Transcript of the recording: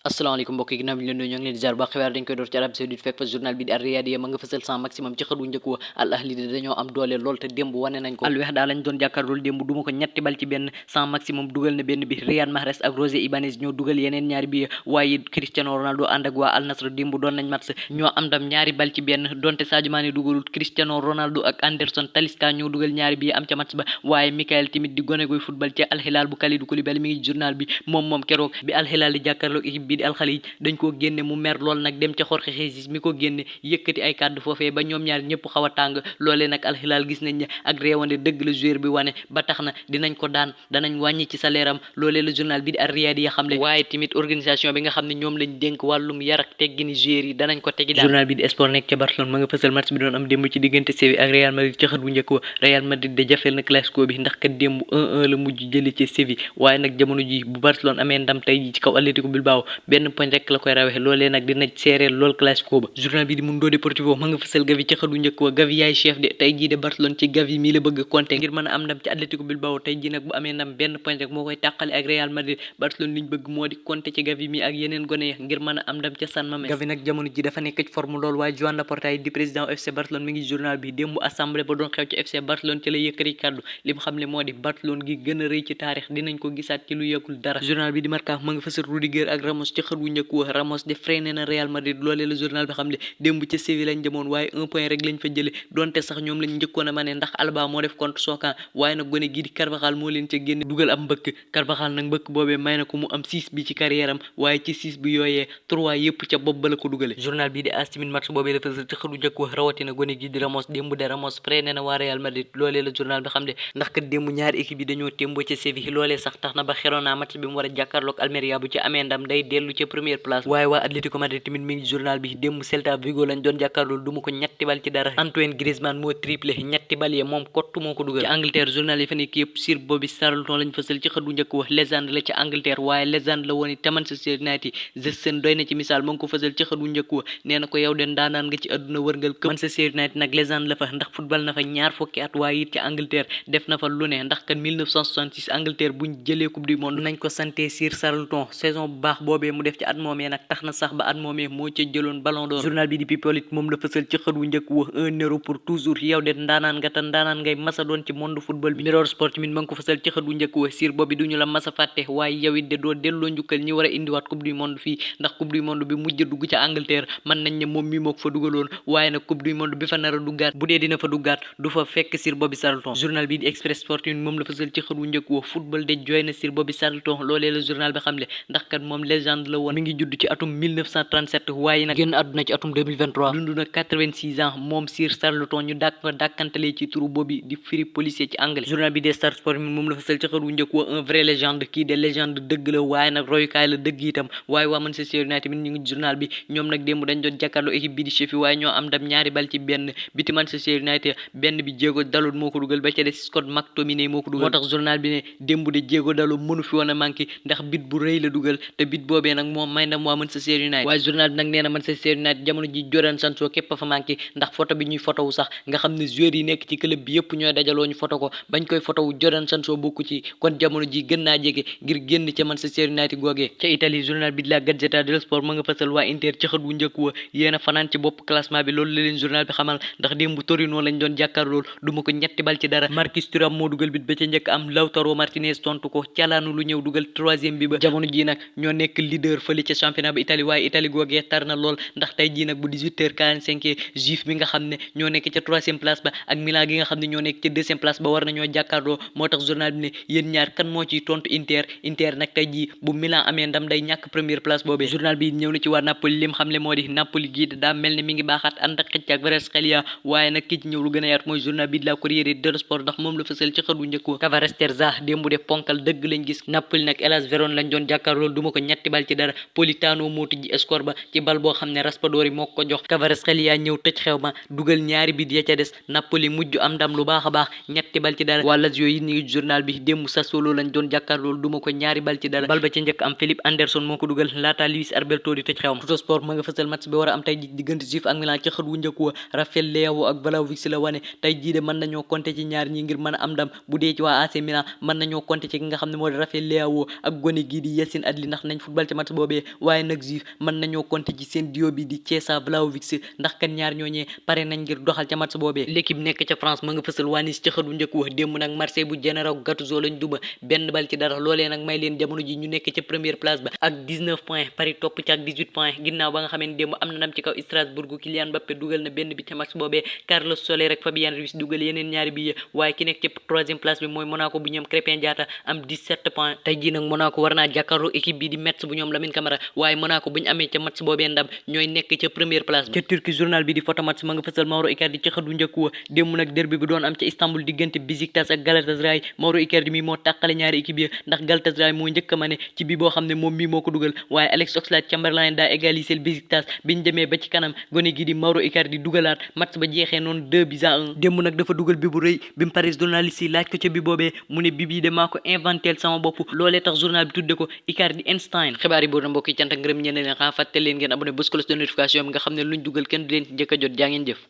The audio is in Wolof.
asalaamaaleykum mbokk yi ginnaaw bi ñu leen nuyu ñoo ngi leen di ziar ba xibaar dañ koy door ci Arabie Saoudite fekk fa journal bi di Ar-Riyadiyya ma nga fësal sans maximum ci xët wu njëkk wa Al Ahli de dañoo am doole lool te démb wane nañ ko Al Wehda lañ doon jàkkaarlool démb duma ko ñetti bal ci benn sans maximum dugal na benn bi Riyad Mahrez ak José Ibanez ñoo dugal yeneen ñaari bi waaye Cristiano Ronaldo ànd ak waa Al Nassr démb doon nañ match ñoo am ndam ñaari bal ci benn donte Sadio Mané dugalul Cristiano Ronaldo ak Anderson Talisca ñoo dugal ñaari bi am ca match ba waaye Mikayil tamit di gone guy football ci Al Hilal bu Kalidou Koulibaly mi ngi journal bi moom keroog bi Al Hilal di jàkkaarloog équipe bi di Al Khalij dañ koo génne mu mer lool nag dem ca Jorge Jesus mi ko génne yëkkati ay kàddu foofee ba ñoom ñaar ñëpp xaw a tàng loolee nag Al Hilal gis nañ ne ak réewande dëgg la joueur bi wane ba tax na dinañ ko daan danañ wàññi ci salaire am loolee la journal bi di Ar-Riyadiyya xamle waaye tamit organisation bi nga xam ne ñoom lañ dénk wàllum yar ak teggini joueur yi danañ ko tegi daan journal bi di Sport nekk ca Barcelone ma nga fësal match bi doon am démb ci diggante Séville ak Real Madrid ca xët bu njëkk wa Real Madrid de jafeel na classico bi ndax kat démb 1-1 la mujj jëli ci Séville waaye nag jamono ji bu Barcelone amee ndam tey ji ci kaw Atlético Bilbao benn poñ rek la koy rawee loolee nag dina seereel lool classico ba journal bi di Mundo Deportivo ma nga fësal Gavi ci xëdu njëkk wa Gavi yaay chef de tey jii de Barcelone ci Gavi mii la bëgg a compter ngir mën a am ndam ci Atlético Bilbao tey jii nag bu amee ndam benn poñ rek moo koy tàqale ak Real Madrid Barcelone liñ bëgg moo di compter ci Gavi mi ak yeneen gone ya ngir mën a am ndam ca San Mamés Gavi nag jamono ji dafa nekk ci forme lool waaye Joan Laporta di président FC Barcelone mi ngi journal bi démb assemblée ba doon xew ci FC Barcelone ci la yëkkati kàddu li mu xam ne moo di Barcelone gi gën a rëy ci taarix dinañ ko gisaat ci lu yàggul dara journal bi di Marca ma nga fësal Rudiger ak Ramos ci xët wu njëkk wa Ramos de freiné na Real Madrid loolee la journal bi xam ne démb ca Séville lañ demoon waaye un point rek lañ fa jële donte sax ñoom lañ njëkkoon a mane ndax Alba moo def contre son camp waaye nag gone gii di Carvajal moo leen ca génne dugal am mbëkk Carvajal nag mbëkk boobee may na ko mu am 6 bi ci carrière am waaye ci 6 bi yooyee 3 yëpp ca bopp ba la ko dugale journal bi di AS tamit match boobee la fësal ci xëdu njëkk wa rawatina gone gii di Ramos démb de Ramos freiné na waa Real Madrid loolee la journal bi xam ne ndax kat démb ñaari équipe yi dañoo témboo ca Séville loolee sax tax na ba Girona match bi mu war a jàkkaarloog Almeria bu ci amee ndam day dellu ca première place waaye waa Atlético Madrid tamit mi ngi journal bi démb Celta Vigo lañ doon jàkkaarlool duma ko ñetti bal ci dara Antoine Griezmann moo triplé ñetti bal yee moom kott moo ko dugal ci Angleterre journal yi fa nekk yëpp Sir Bobby Charlton lañ fësal ci xëdu njëkk wax légende la ci Angleterre waaye légende la woon it te Manchester United Jason doy na ci misaal moo ngi ko fësal ci xëdu njëkk wa nee na ko yow de ndaanaan nga ci àdduna wërngal këpp Manchester United nag légende la fa ndax football na fa ñaar fukki at waaye it ci Angleterre def na fa lu ne ndax kat 1966 Angleterre buñ jëlee coupe du monde nañ ko santé Sir Charlton saison bu baax boobee mu def ci at moomee nag tax na sax ba at moomee moo ca jëloon ballon d'or journal bi di People it moom la fësal ci xët wu njëkk wa 1-0 pour toujours yow de ndaanaan nga te ndaanaan ngay masa doon ci monde football bi Mirror Sport mi ma ngi ko fësal ci xët wu njëkk wa Sir Bobby duñu la masa fàtte waaye yow it de doo delloo njukkal ñi war a indiwaat coupe du monde fii ndax coupe du monde bi mujj dugg ca Angleterre mën nañ ne moom mi moo ko fa dugaloon waaye nag coupe du monde bi fa nar a duggaat bu dee dina fa duggaat du fa fekk Sir Bobby Charlton journal bi di Express Sport moom la fësal ci xët wu njëkk wa football de jooy na Sir Bobby Charlton loolee la journal bi xamle ndax kat moom légende la woon mi ngi judd ci atum 1937 waaye nag génn àdduna ci atum 2023 dund na 86 ans moom Sir Charlton ñu dàkkantalee ci turu Bobby di firi policier ci anglais journal bi des Star Sport moom la fësal ci xët wu njëkk wa un vrai légende kii de légende dëgg la waaye nag royukaay la dëgg itam waaye waa Manchester United mi ñu ngi journal bi ñoom nag démb dañ doon jàkkaarloo équipe bi di Sheffield waaye ñoo am ndam ñaari bal ci benn biti Manchester United benn bi Diego Dalot moo ko dugal ba ca des Scott McTominay moo ko dugal moo tax journal bi ne démb de Diego Dalot mënu fi woon a manqué ndax bit bu rëy la dugal te bit boobee nag moom may ndam waa Manchester United waaye journal bi nag nee na Manchester United jamono ji Jadon Sancho képp a fa manqué ndax photo bi ñuy photo wu sax nga xam ne joueurs yi nekk ci club bi yëpp ñooy dajaloo ñu photo ko bañ koy photo wu Jadon Sancho bokku ci kon jamono ji gën naa jege ngir génn ca Manchester United googee ca Italie journal bi di la Gazzetta dello Sport ma nga fësal waa Inter ci xët wu njëkk wa yéen a fanaan ci bopp classement bi loolu la leen journal bi xamal ndax démb Torino lañ doon jàkkaarlool duma ko ñetti bal ci dara Marcus Thuram moo dugal bit ba ca njëkk am Lautaro Martinez tontu ko calaanu lu ñëw dugal troisième bi ba jamono ji nag ñoo nekk leader fële ca championnat bi Italie waaye Italie googee tar na lool ndax tey jii nag bu 18h45 Juve bi nga xam ne ñoo nekk ca troisième place ba ak Milan gi nga xam ne ñoo nekk ca deuxième place ba war nañoo jàkkaarloo moo tax journal bi ne yéen ñaar kan moo ciy tontu Inter nag tey jii bu Milan amee ndam day ñàkk première place boobee journal bi ñëw na ci waa Napoli lim xam le moo di Napoli gii daa mel ne mi ngi baaxaat ànd ak xëcc ak Kvaratskhelia waaye nag ki ci ñëw lu gën a yaatu mooy journal bi de la Corriere dello Sport ndax moom la fësal ci xët wu njëkk wa Kvaratskhelia démb de ponkal dëgg lañ gis Napoli nag Hellas Verona lañ doon jàkkaarloo duma ko ñetti bal ci dara Politano moo tijji score ba ci bal boo xam ne Raspadori moo ko jox Kvaratskhelia ñëw tëj xew ma dugal ñaari bit ya ca des Napoli mujj am ndam lu baax a baax ñetti bal ci dara waa Lazio yi ñu ngi journal bi démb Sassuolo lañ doon jàkkaarloo duma ko ñaari bal ci dara bal ba ca njëkk am Philippe Anderson moo ko dugal laata Luis Alberto di tëj xew ma Tuttosport ma nga fësal match bi war a am tey diggante Juve ak Milan ci xët wu njëkk wa Rafael Leao ak Vlahovic la wane tey jii de mën nañoo compter ci ñaar ñi ngir mën a am ndam bu dee ci waa AC Milan mën nañoo compter ci ki nga xam ne moo di Rafael Leao ak gone gii di Yacine Adli ndax nañ football ca match boobee waaye nag Juve mën nañoo compter ci seen duo bi di Chiesa Vlahovic ndax kan ñaar ñooñee pare nañ ngir doxal ca match boobee. l'équipe nekk ca France ma nga fësal waa Nice ca xët wu njëkk wax démb nag Marseille bu Gennaro Gattuso lañ duma benn bal ci dara loolee nag may leen jamono ji ñu nekk ca première place ba ak 19 points Paris topp ca ak 18 points ginnaaw ba nga xamee ne démb am na ndam ci kaw Strasbourg Kylian Mbappé dugal na benn bi ca match boobee Carlos Soler ak Fabien Ruiz dugal yeneen ñaari bi waaye ki nekk ci troisième place bi mooy Monaco bu ñoom Crépin Diatta am 17 points tey jii nag Monaco war naa jàkkaarloo équipe bi di Metz bu ñoom Lamine Camara waaye Monaco bu ñu amee ca match boobee ndam ñooy nekk ca première place ba ca Turquie journal bi di Photomatch ma nga fësal Mauro Icardi ci xët wu njëkk wa démb nag derby bi doon am ca Istanbul diggante Besiktas ak Galatasaray Mauro Icardi mi moo tàqale ñaari équipe yi ndax Galatasaray moo njëkk a mane ci bi boo xam ne moom mii moo ko dugal waaye Alex Oxlade-Chamberlain daa égaliser Besiktas biñ demee ba ci kanam gone gi di Mauro Icardi dugalaat match ba jeexee noonu 2-1 démb nag dafa dugal bi bu rëy bi mu Paris journaliste yi laaj ko ca bi boobee mu ne bi bii de maa ko inventeel sama bopp loolee tax journal bi tudde ko Icardi Einstein xibaar yi boobu na mbokk yi cant ak ngërëm ñeen leen xaa fàtte leen ngeen abonné bës cloche de notification bi nga xam ne luñ dugal kenn du leen ci njëkk a jot jaa ngeen jëf